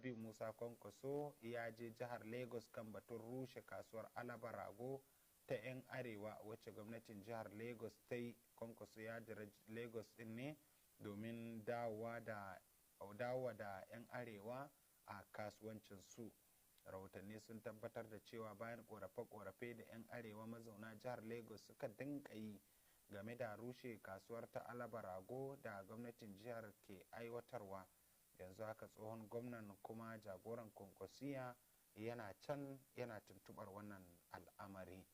Rabiu Musa Kwankwaso ya je jihar Lagos kan batun rushe kasuwar Alaba Rago ta 'yan Arewa wacce gwamnatin jihar Lagos ta yi. Kwankwaso ya jira Lagos din ne domin dawowa da 'yan Arewa a kasuwancin su. Rahotanni sun tabbatar da cewa bayan korafe-korafe da 'yan Arewa mazauna jihar Lagos suka dinka yi game da rushe kasuwar ta Alaba Rago da gwamnatin jihar ke aiwatarwa, yanzu haka tsohon gwamnan kuma jagoran Kwankwasiya yana can yana tuntubar wannan al'amari.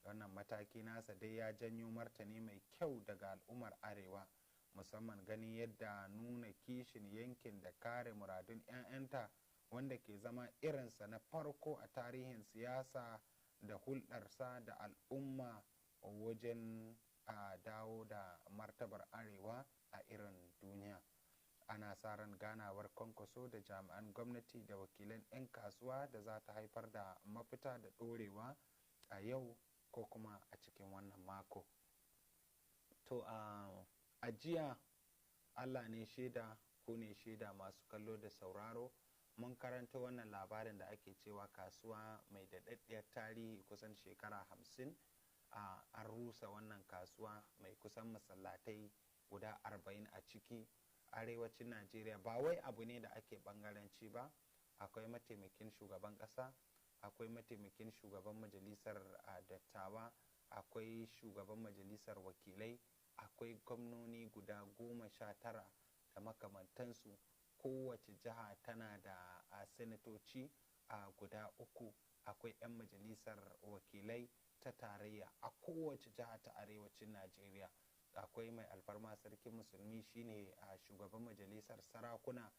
Wannan mataki nasa dai ya janyo martani mai kyau daga al'ummar Arewa, musamman ganin yadda nuna kishin yankin da kare muradun 'ya'yanta, wanda ke zama irinsa na farko a tarihin siyasa da hulɗarsa da al'umma wajen a dawo da martabar Arewa a irin duniya. Ana sa ran ganawar Kwankwaso da jami'an gwamnati da wakilan 'yan kasuwa da za ta haifar da mafita da ɗorewa a yau ko kuma a cikin wannan mako. To, a jiya, Allah ne shaida, ku ne shaida, masu kallo da sauraro, mun karanta wannan labarin da ake cewa kasuwa mai daɗaɗɗiyar tarihi, kusan shekara 50, an rusa wannan kasuwa mai kusan masallatai guda 40 a ciki arewacin Najeriya. Ba wai abu ne da ake bangaranci ba. Akwai mataimakin shugaban ƙasa, akwai mataimakin shugaban majalisar dattawa, akwai shugaban majalisar wakilai, akwai gwamnoni guda 19 da makamantansu. Kowace jiha tana da sanatoci a guda uku. Akwai 'yan majalisar wakilai ta tarayya a kowace jiha ta arewacin Najeriya. Akwai mai alfarma Sarkin Musulmi, shine a shugaban majalisar sarakuna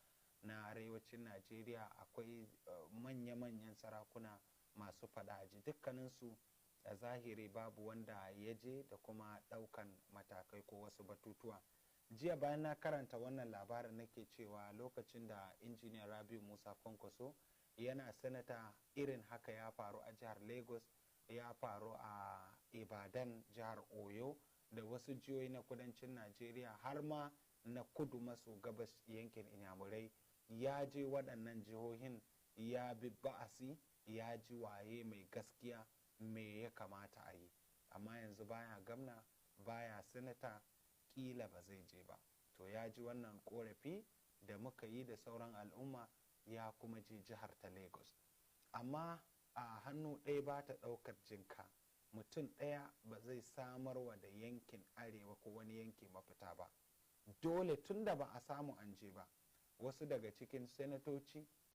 na arewacin Najeriya. Akwai manya-manyan sarakuna masu fadaji. Dukkaninsu a zahiri babu wanda ya je da kuma daukan matakai ko wasu batutuwa. Jiya bayan na karanta wannan labarin nake cewa lokacin da Injiniya Rabiu Musa Kwankwaso yana sanata, irin haka ya faru a jihar Lagos, ya faru a Ibadan, jihar Oyo da wasu jihohi na kudancin Najeriya, har ma na kudu maso gabas, yankin Inyamurai. Ya je waɗannan jihohin, ya bi ba'asi, ya ji waye mai gaskiya, me ya kamata a yi. Amma yanzu baya gamna, baya sanata, kila ba zai je ba. To, ya ji wannan korafi da muka yi da sauran al'umma, ya kuma je jihar ta Lagos. Amma a hannu ɗaya ba ta ɗaukar jinka. Mutum ɗaya ba zai samarwa da yankin Arewa ko wani yanki mafita ba. Dole tun da ba a samu an je ba, wasu daga cikin sanatoci